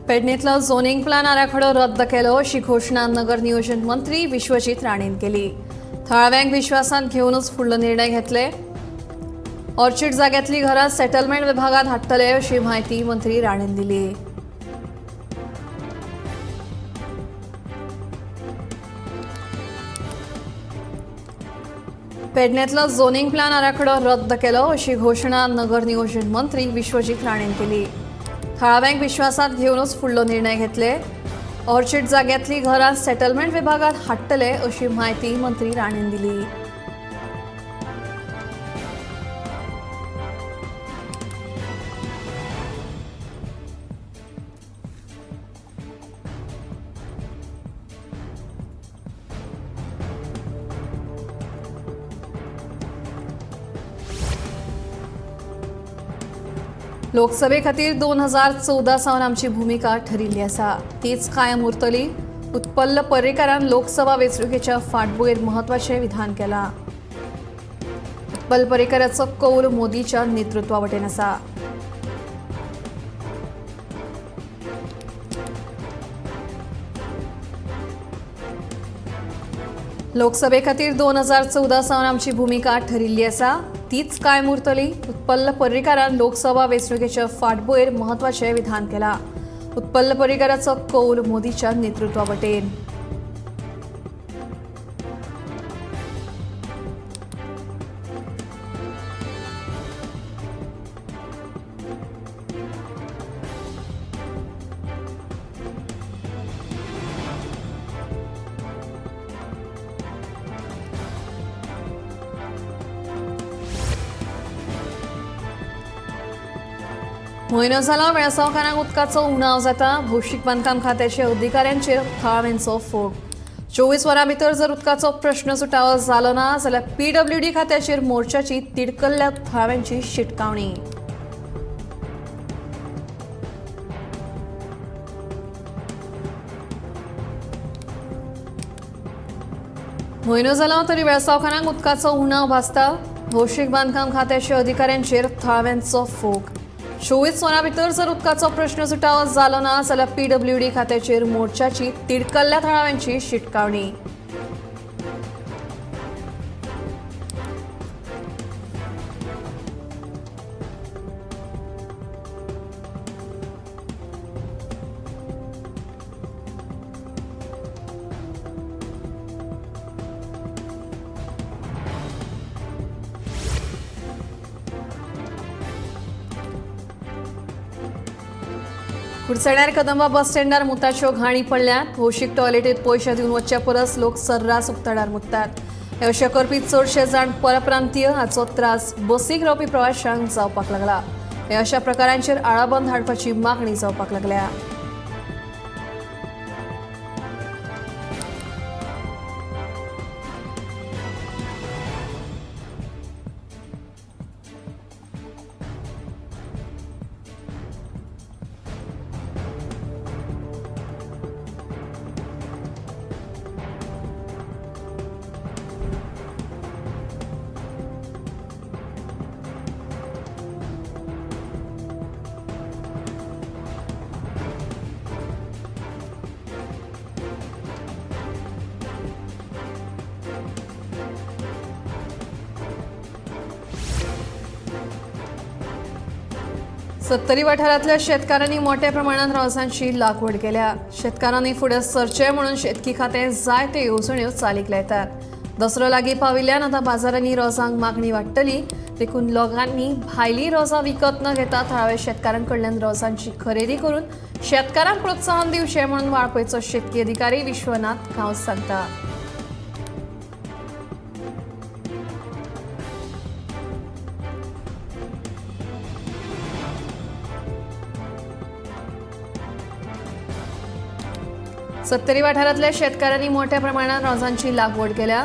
पेडणेंतलो zoning plan आराखडो रद्द केलो अशी घोशणा नगर नियोजन मंत्री विश्वजीत राणेन केली. थळाव्यांक विश्वासांत घेवनूच फुडलो निर्णय घेतले. ऑर्चिड जाग्यांतली घरां सेटलमेंट विभागात हाडटले अशी म्हायती मंत्री राणेन दिली. पेडणेंतलो झोनिंग प्लान आराखडो रद्द केलो अशी घोशणा नगर नियोजन मंत्री विश्वजीत राणेन केली. थळाव्यांक विश्वासांत घेवनूच फुडलो निर्णय घेतले. ऑर्चिड जाग्यांतली घरां सेटलमेंट विभागात हाडटले अशी म्हायती मंत्री राणेन दिली. लोकसभे खातीर 2014 सावन आमची भूमिका ठरिल्ली आसा, तीच कायम उरतली. उत्पल्ल पर्रीकारान लोकसभा वेंचणुकेच्या फाटभुंयेर म्हत्वाचें विधान केलां. उत्पल पर्रीकाराचो कौल मोदीच्या नेतृत्वा वटेन आसा. लोकसभे खातीर 2014 सावन आमची भूमिका ठरिल्ली आसा, तीच कायम उरतली. उत्पल्ल पर्रीकारान लोकसभा वेंचणुकेच्या फाटभुंयेर म्हत्वाचें विधान केलां. उत्पल्ल पर्रीकाराचो कौल मोदीच्या नेतृत्वा वटेन. म्हयनो जाला वेळसांवकारांक उदकाचो उणाव जाता. भौशीक बांदकाम खात्याच्या अधिकाऱ्यांचेर थळाव्यांचो फोग. 24 वरां भितर जर उदकाचो प्रश्न सुटावो जालो ना जाल्यार पीडब्ल्यूडी खात्याचेर मोर्चाची तिडकल्ल्या थळाव्यांची शिटकावणी. म्हयनो जाला तरी वेळसांवकारांक उदकाचो उणाव भासता. भौशीक बांदकाम खात्याच्या अधिकाऱ्यांचेर थळाव्यांचो फोग. 24 वरां भितर जर उदकाचो प्रश्न सुटावो जालो ना जाल्यार पीडब्ल्यूडी खात्याचेर मोर्चाची तिडकल्ल्या थळाव्यांची शिटकावणी. कुडचड्यार कदंबा बस स्टँडार मुताच्यो घाणी पडल्यात. भौशीक टॉयलेटीत पयशे दिवन वचचे परस लोक सर्रास उक्ताडार मुततात. हे अशें करपी चडशे जाण परप्रांतीय. हाचो त्रास बसीक रावपी प्रवाशांक जावपाक लागला. हे अशा प्रकारांचेर आळाबंद हाडपाची मागणी जावपाक लागल्या. सत्तरी वाठारांतल्या शेतकारांनी मोठ्या प्रमाणात रोजांची लागवड केल्या. शेतकारांनी फुडें सरचें म्हणून शेतकी खातें जायत्यो येवजण्यो चालीक लायतात. दसरो लागीं पाविल्ल्यान आतां बाजारांनी रोजांक मागणी वाडटली, देखून लोकांनी भायली रोजां विकत न घेता थळाव्या शेतकारां कडल्यान रोजांची खरेदी करून शेतकारांक प्रोत्साहन दिवचें म्हणून वाळपयचो शेतकी अधिकारी विश्वनाथ गांवस सांगता. सत्तरी वाठारांतल्या शेतकारांनी मोठ्या प्रमाणात रोजांची लागवड केल्या.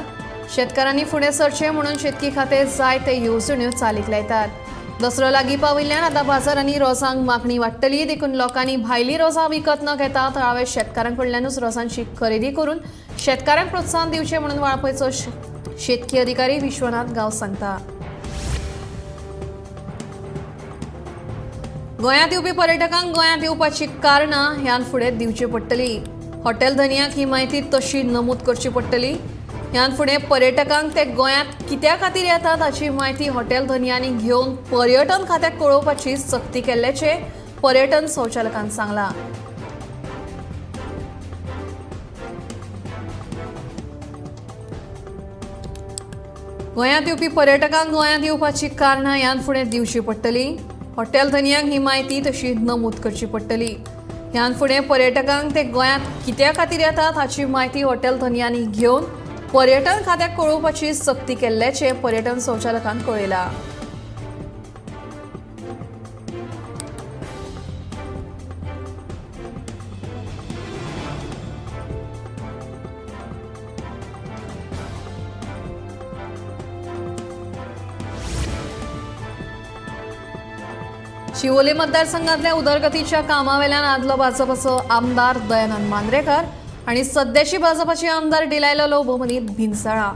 शेतकारांनी फुडें सरचें म्हणून शेतकी खातें जायते येवजण्यो चालीक लायतात. दसरो लागीं पाविल्ल्यान आतां बाजारांनी रोजांक मागणी वाडटली, देखून लोकांनी भायली रोजां विकत न घेता थळाव्या शेतकारां कडल्यानूच रोजांची खरेदी करून शेतकारांक प्रोत्साहन दिवचें म्हणून वाळपयचो शेतकी अधिकारी विश्वनाथ गांवस सांगता. गोंयांत येवपी पर्यटकांक गोंयांत येवपाची कारणां ह्यान फुडें दिवची पडटली. हॉटेल धनयांक ही म्हायती तशी नमूद करची पडटली. ह्यान फुडें पर्यटकांक ते गोंयांत कित्या खातीर येतात हाची म्हायती हॉटेल धनयांनी घेवन पर्यटन खात्याक कळोवपाची सक्ती केल्ल्याचें पर्यटन संचालकान सांगलां. गोंयांत येवपी पर्यटकांक गोंयांत येवपाची कारणां ह्यान फुडें दिवची पडटली. हॉटेल धनयांक ही म्हायती तशी नमूद करची पडटली. ह्यान फुडें पर्यटकांक ते गोंयांत कित्या खातीर येतात हाची म्हायती हॉटेल धनयांनी घेवन पर्यटन खात्याक कळोवपाची सक्ती केल्ल्याचें पर्यटन संचालकान कळयलां. शिवोले मतदारसंघातल्या उदरगतीच्या कामावेल्यान आदलो भाजपाचो आमदार दयानंद मांद्रेकर आनी सद्याची भाजपाची आमदार डिलायला लोबो मदीं भिनसाळा.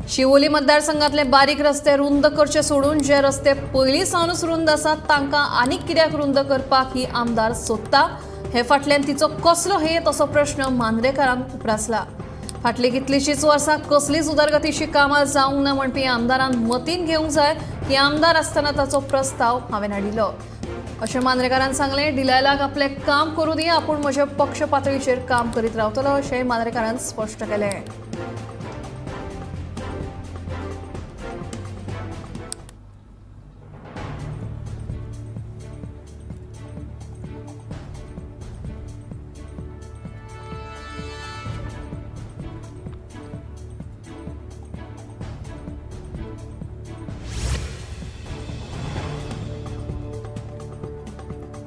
शिवोली मतदारसंघातले बारीक रस्ते रुंद करचे सोडून जे रस्ते पयलीं सावनूच रुंद आसात तांकां आनीक कित्याक रुंद करपाक ही आमदार सोदता हे फाटल्यान तिचो कसलो हेत असो प्रश्न मांद्रेकरान उप्रासला. फाटलीं कितलींशींच वर्सां कसलीच उदरगतीची कामां जावंक ना म्हणपी आमदारान मतीन घेवंक जाय की आमदार आसतना ताचो प्रस्ताव हांवें हाडिल्लो अशें मांद्रेकरान सांगलें. डिलायलाक आपलें काम करूं दी, आपूण म्हज्या पक्ष पातळीचेर काम करीत रावतलो अशें मांद्रेकरान स्पश्ट केलें.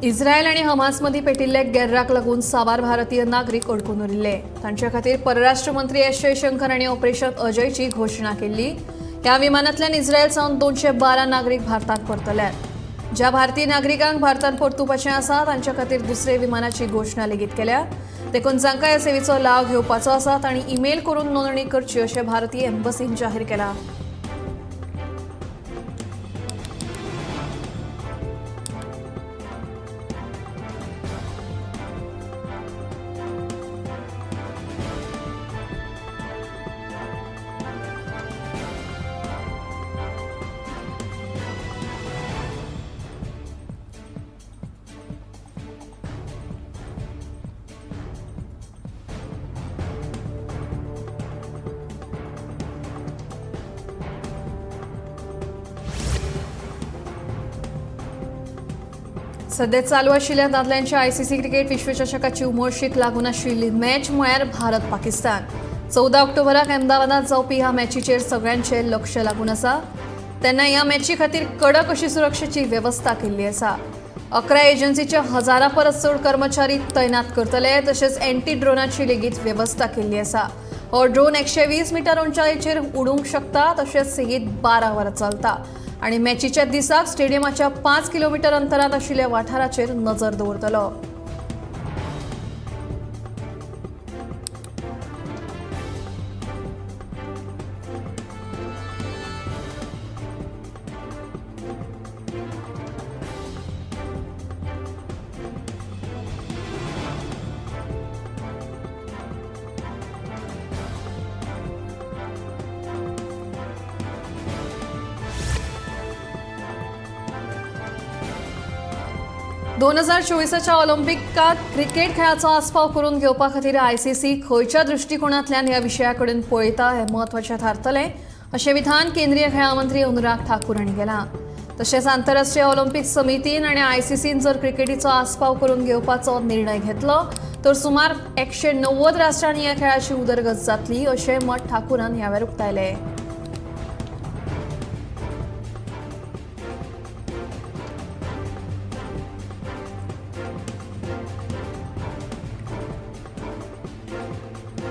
इस्रायल आनी हमास मदीं पेटिल्ल्या गेर्राक लागून साबार भारतीय नागरीक अडकून उरिल्ले. तांचे खातीर परराष्ट्र मंत्री एस जयशंकर हांणी ऑपरेशन अजयची घोशणा केल्ली. ह्या विमानांतल्यान इस्रायल सावन 212 नागरीक भारतांत परतल्यात. ज्या भारतीय नागरिकांक भारतांत परतुपाचें आसा तांचे खातीर दुसरे विमानाची घोशणा लेगीत केल्या. देखून जांकां ह्या सेवेचो लाव घेवपाचो आसा तांणी ईमेल करून नोंदणी करची अशें भारतीय एम्बसीन जाहीर केलां. सध्या चालू आशिल्ल्या दादल्यांच्या आयसीसी क्रिकेट विश्वचषकाची उमळशीक लागून आशिल्ली मॅच म्हळ्यार भारत पाकिस्तान. 14 ऑक्टोबराक अहमदाबादांत जावपी ह्या मॅचीचेर सगळ्यांचें लक्ष लागून आसा. तेन्ना ह्या मॅची खातीर कडक अशी सुरक्षेची वेवस्था केल्ली आसा. 11 एजन्सीचे हजारां परस चड कर्मचारी तैनात करतले. तशेंच एंटी ड्रोनाची लेगीत वेवस्था केल्ली आसा. हो ड्रोन 120 मिटर उंचायेचेर उडूंक शकता. तशेंच सेगीत 12 वरां चलता आनी मॅचीच्या दिसाक स्टेडियमाच्या 5 किलोमीटर अंतरांत आशिल्ल्या वाठाराचेर नजर दवरतलो. दोन 2024च्या ऑलिम्पिकात क्रिकेट खेळाचो आस्पाव करून घेवपा खातीर आयसीसी खंयच्या दृश्टिकोणांतल्यान ह्या विशया कडेन पळयता हें म्हत्वाचें थारतलें अशें विधान केंद्रीय खेळां मंत्री अनुराग ठाकूर हांणी केलां. तशेंच आंतरराष्ट्रीय ऑलिम्पिक समितीन आनी आयसीसीन जर क्रिकेटीचो आस्पाव करून घेवपाचो निर्णय घेतलो तर सुमार 190 राष्ट्रांनी ह्या खेळाची उदरगत जातली अशें मत ठाकूरान ह्या वेळार उक्तायलें.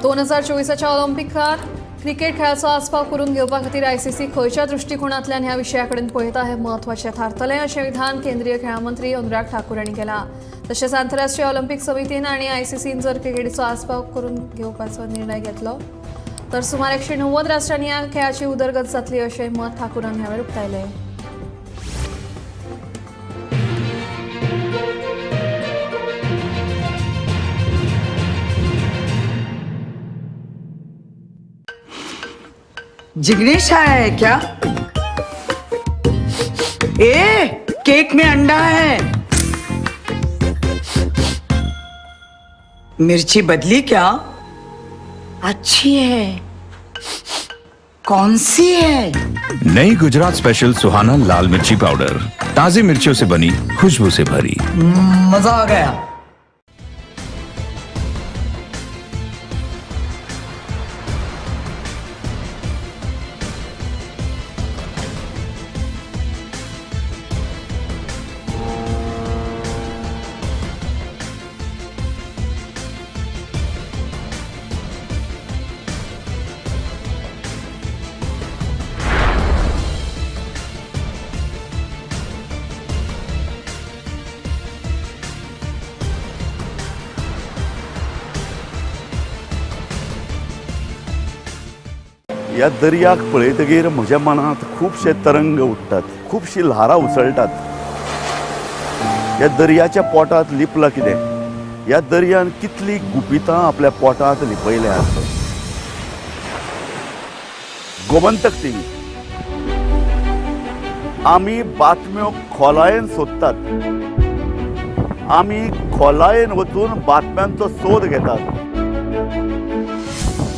दोन 2024च्या ऑलिम्पिकात क्रिकेट खेळाचो आस्पाव करून घेवपा खातीर आयसीसी खंयच्या दृश्टिकोणांतल्यान ह्या विशया कडेन पळयता हें म्हत्वाचें थारतलें अशें विधान केंद्रीय खेळां मंत्री अनुराग ठाकूर हांणी केलां. तशेंच आंतरराष्ट्रीय ऑलिम्पिक समितीन आनी आयसीसीन जर क्रिकेटीचो आस्पाव करून घेवपाचो निर्णय घेतलो तर सुमार 190 राष्ट्रांनी ह्या खेळाची उदरगत जातली अशें मत ठाकूरान ह्या वेळार उक्तायलें. जिग्नेश आया है क्या? ए, केक में अंडा है। मिर्ची बदली क्या? अच्छी है। कौन सी है? नई गुजरात स्पेशल सुहाना लाल मिर्ची पाउडर, ताजी मिर्चियों से बनी, खुशबू से भरी। मजा आ गया। ह्या दर्याक पळयतगीर म्हज्या मनांत खुबशे तरंग उठ्ठात, खुबशीं ल्हारां उसळटात। ह्या दर्याच्या पोटांत लिपलां कितें? ह्या दर्यान कितलीं गुपितां आपल्या पोटांत लिपयल्यात। गोमंतक टीव्ही आमी बातम्यो खोलायेन सोदतात, आमी खोलायेन वचून बातम्यांचो सोद घेतात,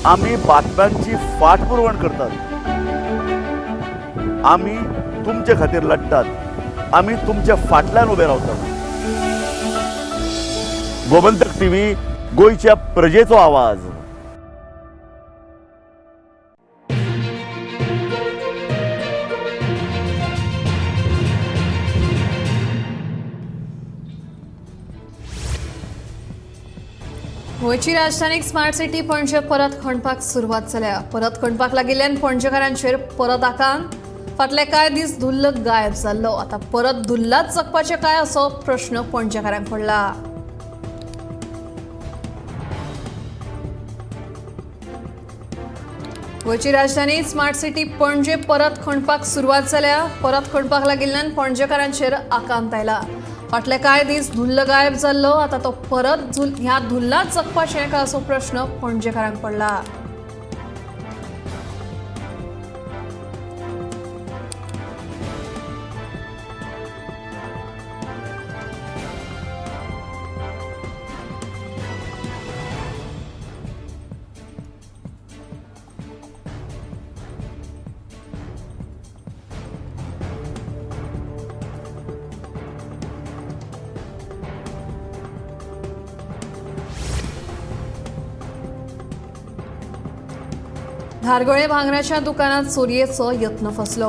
आमी बातम्यांची फाटपुरवण करतात, आमी तुमचे खातीर लढटात, आमी तुमच्या फाटल्यान उबे रावतात। गोमंतक टीव्ही, गोंयच्या प्रजेचो आवाज। गोंयची राजधानी स्मार्ट सिटी पणजे परत खणपाक सुरवात जाल्या। परत खणपाक लागिल्ल्यान पणजेकारांचेर परत आकांत। फाटले कांय दीस धुल्ल गायब जाल्लो, आतां परत धुल्लाच जगपाचें काय असो प्रश्न पणजेकारांक पडला। गोंयची राजधानी स्मार्ट सिटी पणजे परत खणपाक सुरवात जाल्या। परत खणपाक लागिल्ल्यान पणजेकारांचेर आकांत आयला। फाटले कांय दीस धुल्ल गायब जाल्लो, आतां तो परत ह्या धुल्लाच जगपाचें काय असो प्रश्न पणजेकारांक पडला। धारगळे भांगराच्या दुकानात चोरयेचो यत्न फसलो।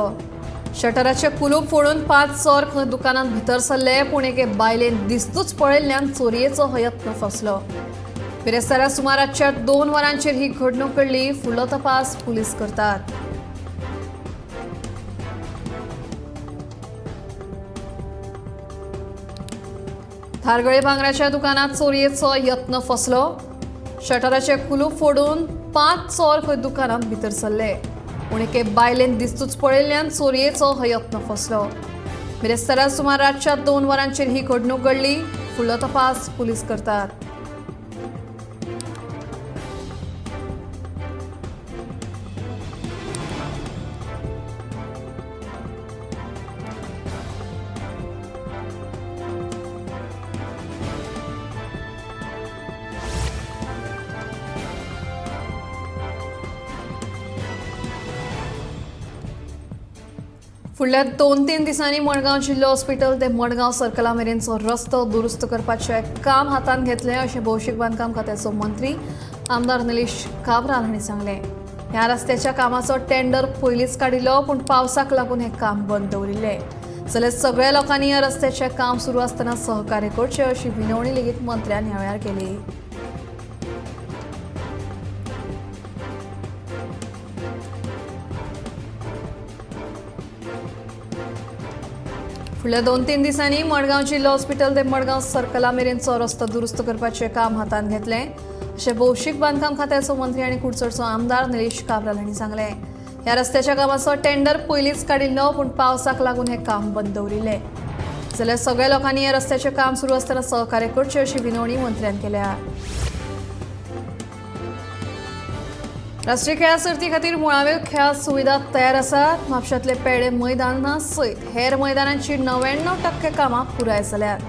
शटराचे कुलूप फोडून 5 चोर खंय दुकानात भितर सरले, पूण एके बायलेन दिस्तूच पळयल्ल्यान चोरयेचो हो यत्न फसलो। बिरेस्तारा सुमार रातच्या 2 वरांचेर ही घडणूक घडली। फुडलो तपास पुलीस करतात। धारगळे भांगराच्या दुकानात चोरयेचो यत्न फसलो। शटराचे कुलूप फोडून 5 चोर खंय दुकानात भितर सरले, पूण एके बायलेन दिस्तूच पळयल्ल्यान चोरयेचो हो यत्न फसलो। बिरेस्तारा सुमार रातच्या 2 वरांचेर ही घडणूक घडली। फुडलो तपास पुलीस करतात। फुडल्या 2-3 दिसांनी मडगांव जिल्लो हॉस्पिटल ते मडगांव सर्कला मेरेनचो रस्तो दुरुस्त करपाचें काम हातांत घेतलें अशें भौशीक बांदकाम खात्याचो मंत्री आमदार निलेश काब्राल हांणी सांगलें। ह्या रस्त्याच्या कामाचो टेंडर पयलींच काडिल्लो, पूण पावसाक लागून हें काम बंद दवरिल्लें। जाल्यार सगळ्या लोकांनी ह्या रस्त्याचें काम सुरू आसतना सहकार्य करचें अशी विनवणी लेगीत मंत्र्यान ह्या वेळार केली। फुडल्या 2-3 दिसांनी मडगांव जिल्लो हॉस्पिटल ते मडगांव सर्कला मेरेनचो रस्तो दुरुस्त करपाचें काम हातांत घेतलें अशें भौशीक बांदकाम खात्याचो मंत्री आनी कुडचडचो आमदार निलेश काब्राल हांणी सांगलें। ह्या रस्त्याच्या कामाचो टेंडर पयलींच काडिल्लो, पूण पावसाक लागून हें काम बंद दवरिल्लें। जाल्यार सगळ्या लोकांनी ह्या रस्त्याचें काम सुरू आसतना सहकार्य करचें अशी विनवणी मंत्र्यान केल्या। राष्ट्रीय खेळां सर्ती खातीर मुळाव्यो खेळां सुविधा तयार आसात. म्हापशांतले पेडे मैदाना सयत हेर मैदानांची 99% कामां पुराय जाल्यात.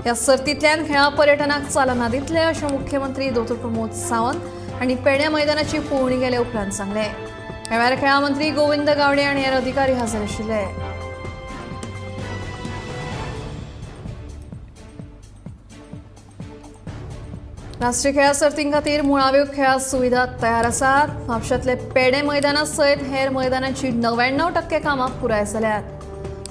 ह्या सर्तींतल्यान खेळां पर्यटनाक चालना दितले अशें मुख्यमंत्री दोतोर प्रमोद सावंत हांणी पेड्या मैदानाची पळोवणी केले उपरांत सांगलें. ह्या वेळार खेळां मंत्री गोविंद गावडे आनी हेर अधिकारी हजर आशिल्ले. राष्ट्रीय खेळां सर्तीं खातीर मुळाव्यो खेळां सुविधा तयार आसात. म्हापशांतले पेडे मैदाना सयत हेर मैदानांची 99% कामां पुराय जाल्यात.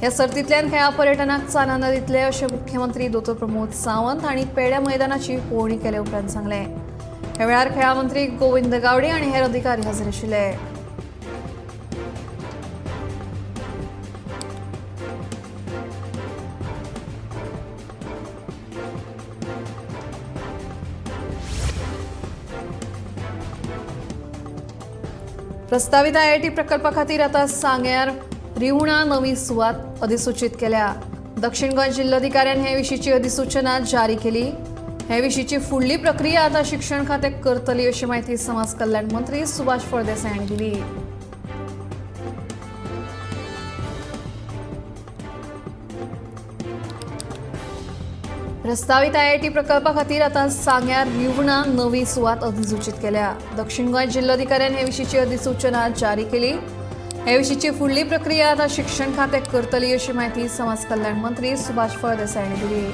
ह्या सर्तींतल्यान खेळां पर्यटनाक चालना दितले अशें मुख्यमंत्री दोतोर प्रमोद सावंत हांणी पेड्या मैदानाची पळोवणी केले उपरांत सांगलें. ह्या वेळार खेळां मंत्री गोविंद गावडे आनी हेर अधिकारी हजर आशिल्ले. प्रस्तावित आयआयटी प्रकल्पा खातीर आतां सांग्यार रिवणा नवी सुवात अधिसूचित केल्या. दक्षिण गोंय जिल्लोधिकाऱ्यान हे विशींची अधिसूचना जारी केली. हे विशींची फुडली प्रक्रिया आतां शिक्षण खातें करतली अशी माहिती समाज कल्याण मंत्री सुभाष फळदेसाय हांणी दिली. प्रस्तावित आयआयटी प्रकल्पा खातीर आतां सांग्यार रिवणा नवी सुवात अधिसूचित केल्या. दक्षिण गोंय जिल्लोधिकाऱ्यान हे विशींची अधिसूचना जारी केली. हे विशींची फुडली प्रक्रिया आतां शिक्षण खातें करतली अशी माहिती समाज कल्याण मंत्री सुभाष फळदेसाय हांणी दिली.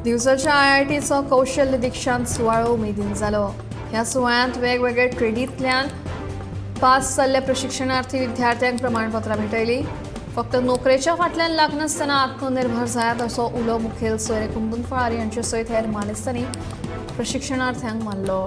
दिवचलच्या आयआयटीचो कौशल्य दीक्षांत सुवाळो उमेदीन जालो. ह्या सुवाळ्यांत वेगवेगळे ट्रेडींतल्यान पास जाल्ल्या प्रशिक्षणार्थी विद्यार्थ्यांक प्रमाणपत्रां भेटयली. फक्त नोकरेच्या फाटल्यान लागनासतना आत्मनिर्भर जायात असो उलो मुखेल सोयरे कुंदन फळारी हांचे सयत हेर मानेस्तांनी प्रशिक्षणार्थ्यांक मारलो.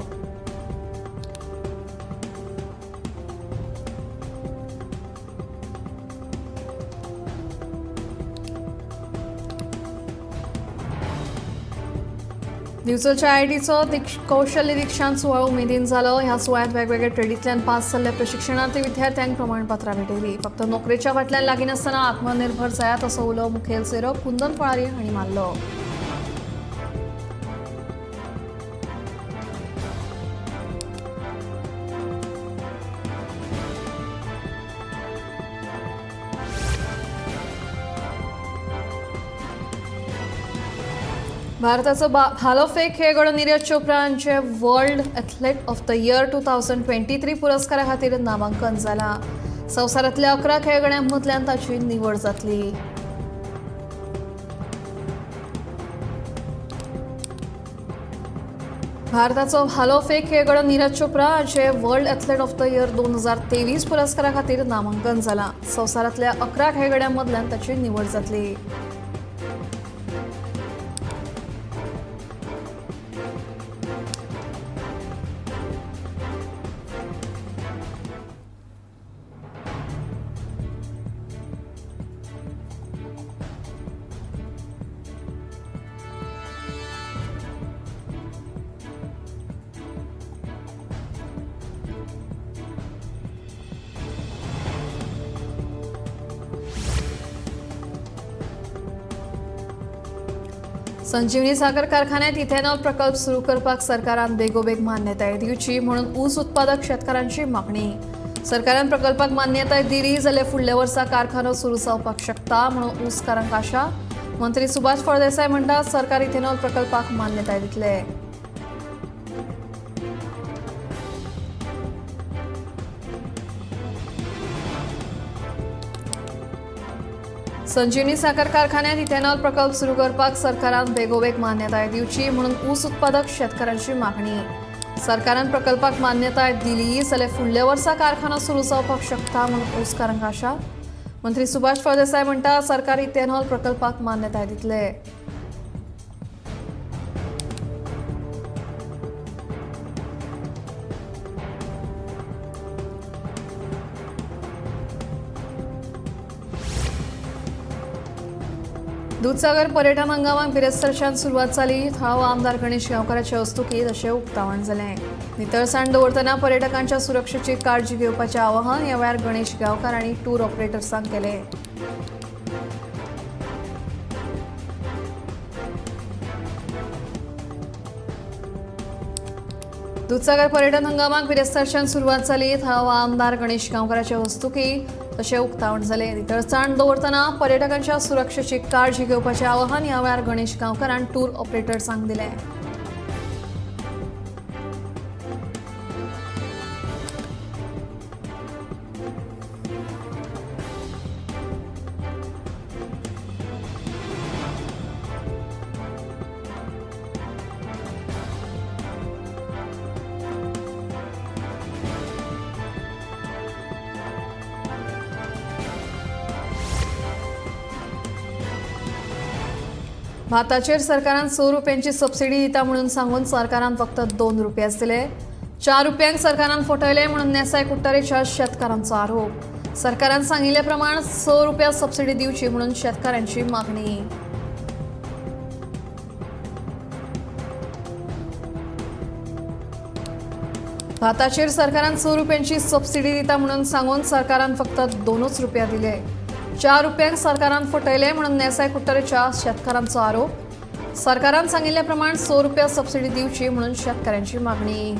दिवचलच्या आयआयटीचो कौशल्य दीक्षांत सुवाळो उमेदीन जालो. ह्या सुवाळ्यांत वेगवेगळ्या ट्रेडींतल्यान पास जाल्ल्या प्रशिक्षणार्थी विद्यार्थ्यांक प्रमाणपत्रां भेटयली. फक्त नोकरेच्या फाटल्यान लागीनासतना आत्मनिर्भर जायात असो उलो मुखेल सोयरो कुंदन फळारी हांणी मारलो. भारताचो भालोफेक खेळगडो नीरज चोप्रा हांचे world athlete of the year 2023 पुरस्कारा खातीर नामांकन जालां. संवसारांतल्या 11 खेळगड्यां मदल्यान ताची निवड जातली. भारताचो भालोफेक खेळगडो नीरज चोप्रा हांचे world athlete of the year 2023 पुरस्कारा खातीर नामांकन जालां. संवसारांतल्या 11 खेळगड्यां मदल्यान ताची निवड जातली. संजीवनी साखर कारखान्यात इथेनॉल प्रकल्प सुरू करपाक सरकारान बेगोबेग मान्यताय दिवची म्हणून ऊस उत्पादक शेतकारांची मागणी. सरकारान प्रकल्पाक मान्यताय दिली जाल्यार फुडल्या वर्सा कारखानो सुरू जावपाक शकता म्हणून ऊसकारांक आशा. मंत्री सुभाष फळदेसाय म्हणटात सरकार इथेनॉल प्रकल्पाक मान्यताय दितले. संजीवनी साखर कारखान्यात इथेनॉल प्रकल्प सुरू करपाक सरकारान बेगोबेग मान्यताय दिवची म्हणून ऊस उत्पादक शेतकारांची मागणी. सरकारान प्रकल्पाक मान्यताय दिली जाल्यार फुडल्या वर्सा कारखानो सुरू जावपाक शकता म्हणून ऊसकारांक आशा. मंत्री सुभाष फळदेसाय म्हणटात सरकार इथेनॉल प्रकल्पाक मान्यताय दितले. दुधसागर पर्यटन हंगामाक बिरेस्तारच्यान सुरवात जाली. थळावो आमदार गणेश गांवकाराचे हस्तुकीं तशें उक्तावण जालें. नितळसाण दवरतना पर्यटकांच्या सुरक्षेची काळजी घेवपाचें आवाहन ह्या वेळार गणेश गांवकार आनी टूर ऑपरेटर्सांक केलें. दुधसागर पर्यटन हंगामाक बिरेस्तारच्यान सुरवात जाली. थळावो आमदार गणेश गांवकाराचे हस्तुकीं तशें उक्तावण जालें. नितळसाण दवरतना पर्यटकांच्या सुरक्षेची काळजी घेवपाचें आवाहन ह्या वेळार गणेश गांवकारान टूर ऑपरेटर्सांक दिलें. भाताचेर सरकारान 100 रुपयांची सबसिडी दिता म्हणून सांगून सरकारान फक्त 2 रुपयाच दिले. 4 रुपयांक सरकारान फटयले म्हणून नेसाय कुट्टारेच्या शेतकारांचो आरोप. सरकारान सांगिल्ले प्रमाण 100 रुपया सबसिडी दिवची म्हणून शेतकारांची मागणी. भाताचेर सरकारान 100 रुपयांची सबसिडी दिता म्हणून सांगून सरकारान फक्त 2 रुपया दिले. 4 रुपयांक सरकारान फटयले म्हणून नेसाय कुट्टारेच्या शेतकारांचो आरोप. सरकारान सांगिल्ले प्रमाण 100 रुपया सबसिडी दिवची म्हणून शेतकऱ्यांची मागणी.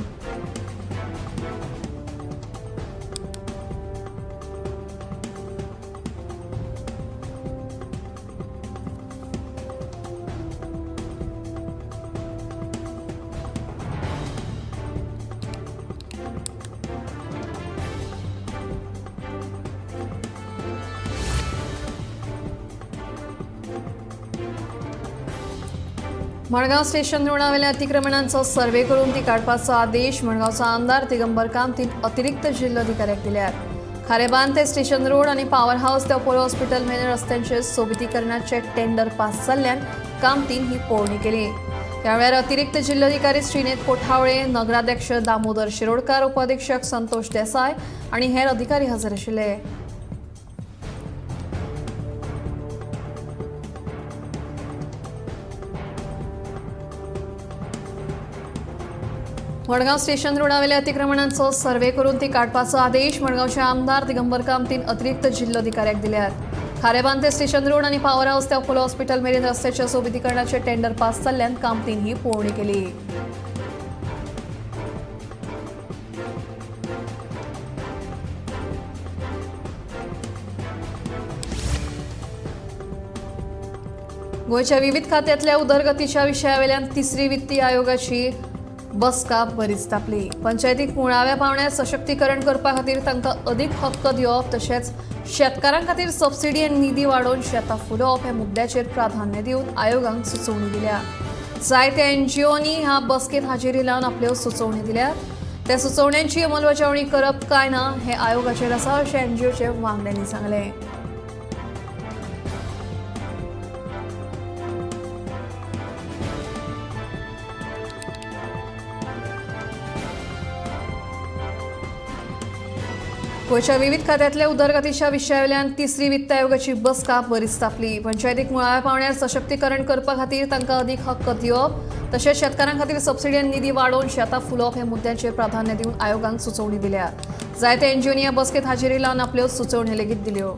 मडगांव स्टेशन रोडावेल्या अतिक्रमणांचो सर्वे करून ती काडपाचो आदेश मडगांवचो आमदार दिगंबर कामतीन अतिरिक्त जिल्लोधिकाऱ्याक दिल्यात. खारेबांद ते स्टेशन रोड आनी पावर हावस ते अपोलो हॉस्पिटल मेरेन रस्त्यांचे सोबितीकरणाचे टेंडर पास जाल्ल्यान कामतीन ही पळोवणी केली. ह्या वेळार अतिरिक्त जिल्लोधिकारी श्रीनेत कोठावळे, नगराध्यक्ष दामोदर शिरोडकार, उपाधीक्षक संतोष देसाय आनी हेर अधिकारी हजर आशिल्ले. मडगांव स्टेशन रोडावेल्या अतिक्रमणांचो सर्वे करून ती काडपाचो आदेश मडगांवचे आमदार दिगंबर कामतीन अतिरिक्त जिल्लोधिकाऱ्याक दिल्यात. खारेबांद ते स्टेशन रोड आनी पावर हावस ते अपोलो हॉस्पिटल मेरेन रस्त्याच्या सोबितीकरणाचे टेंडर पास जाल्ल्यान कामतीन ही पळोवणी केली. गोंयच्या विविध खात्यांतल्या उदरगतीच्या विशयावेल्यान तिसरी वित्तीय आयोगाची बसका बरीच तापली. पंचायतीक मुळाव्या पावंड्यार सशक्तीकरण करपा खातीर तांकां अदीक हक्क दिवप तशेंच शेतकारां खातीर सबसिडी आनी निधी वाडोवन शेतां फुलोवप ह्या मुद्द्याचेर प्राधान्य दिवन आयोगाक सुचोवणी दिल्या. जायत्या एनजीओनी ह्या बसकेंत हाजेरी लावन आपल्यो सुचोवणी दिल्यात. त्या सुचोवण्यांची अंमलबजावणी करप काय ना हें आयोगाचेर आसा अशें एनजीओच्या वांगड्यांनी सांगलें. गोंयच्या विविध खात्यांतल्या उदरगतीच्या विशयावेल्यान तिसरी वित्त आयोगाची बसका बरीच तापली. पंचायतीक मुळाव्या पावंड्यार सशक्तीकरण करपा खातीर तांकां अदीक हक्क दिवप तशेंच शेतकारां खातीर सबसिडी आनी निधी वाडोवन शेतां फुलोवप ह्या मुद्द्यांचेर प्राधान्य दिवन आयोगाक सुचोवणी दिल्या. जायत्या एनजीओनी ह्या बसकेंत हाजेरी लावन आपल्यो सुचोवण्यो लेगीत दिल्यो.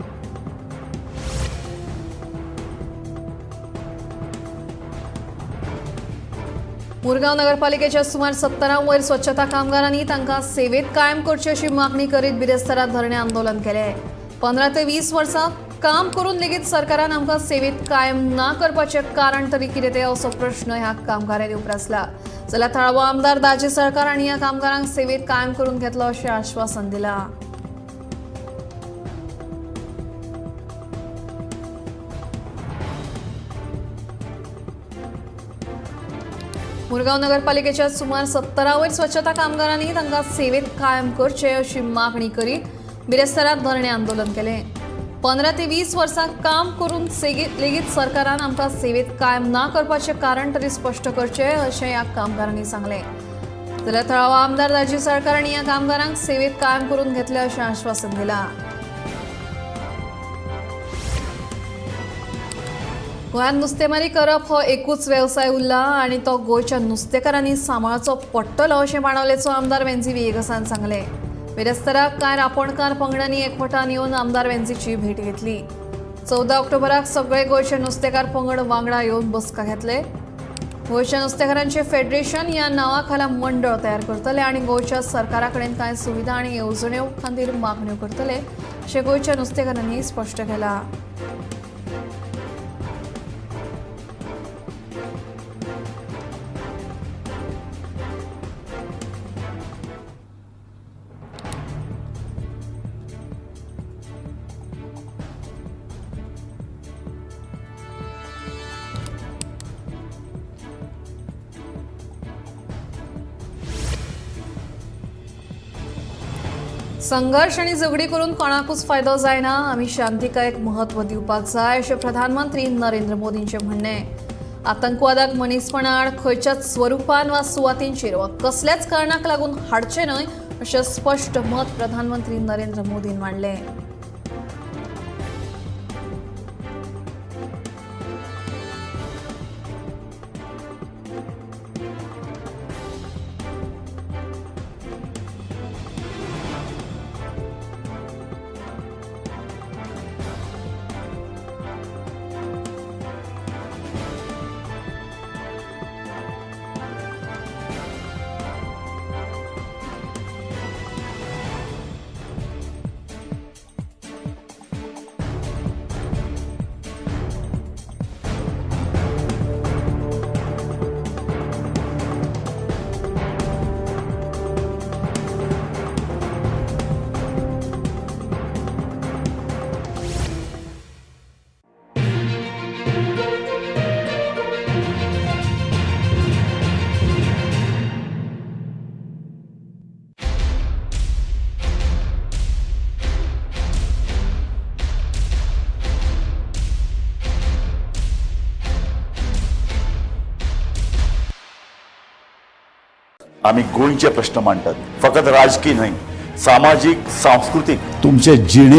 मुरगांव नगरपालिकेच्या सुमार 70 वयर स्वच्छता कामगारांनी तांकां सेवेत कायम करची अशी मागणी करीत बिरेस्तारा धरणे आंदोलन केलें. 15 ते 20 वर्सां काम करून लेगीत सरकारान आमकां सेवेत कायम ना करपाचें कारण तरी कितें तें असो प्रश्न ह्या कामगारांनी उप्रासला. जाल्यार थळावो आमदार दाजी सरकार हांणी ह्या कामगारांक सेवेत कायम करून घेतलो अशें आश्वासन दिलां. मुरगांव नगरपालिकेच्या सुमार 70 वयर स्वच्छता कामगारांनी तांकां सेवेत कायम करचे अशी मागणी करीत बिरेस्तारा धरणे आंदोलन केलें. 15 ते 20 वर्सां काम करून लेगीत सरकारान आमकां सेवेत कायम ना करपाचें कारण तरी स्पश्ट करचें अशें ह्या कामगारांनी सांगलें. जाल्यार थळावो आमदार दाजी सरकार हांणी ह्या कामगारांक सेवेत कायम करून घेतलें अशें आश्वासन दिलां. गोंयांत नुस्तेमारी करप हो एकूच वेवसाय उरला आनी तो गोंयच्या नुस्तेकारांनी सांबाळचो पडटलो अशें बाणावलेचो आमदार वेंझी व्हिएगसान सांगलें. बिरेस्ताराक कांय रापणकार पंगडांनी एकवटान येवन आमदार वेंझीची भेट घेतली. 14 ऑक्टोबराक सगळे गोंयचे नुस्तेकार पंगड वांगडा येवन बसका घेतले. गोंयच्या नुस्तेकारांचे फेडरेशन ह्या नांवा खाला मंडळ तयार करतले आनी गोंयच्या सरकारा कडेन कांय सुविधा आनी येवजण्यो खातीर मागण्यो करतले अशें गोंयच्या नुस्तेकारांनी स्पश्ट केलां. संघर्श आनी झगडी करून कोणाकूच फायदो जायना, आमी शांतिकायेक म्हत्व दिवपाक जाय अशें प्रधानमंत्री नरेंद्र मोदींचें म्हणणें. आतंकवादाक मनीसपणा आड खंयच्याच स्वरुपान वा सुवातींचेर वा कसल्याच कारणाक लागून हाडचें न्हय अशें स्पश्ट मत प्रधानमंत्री नरेंद्र मोदीन मांडलें. आमी गोंयचे प्रश्न मांडटात, फकत राजकी न्हय, सामाजीक, सांस्कृतीक. तुमचे जिणे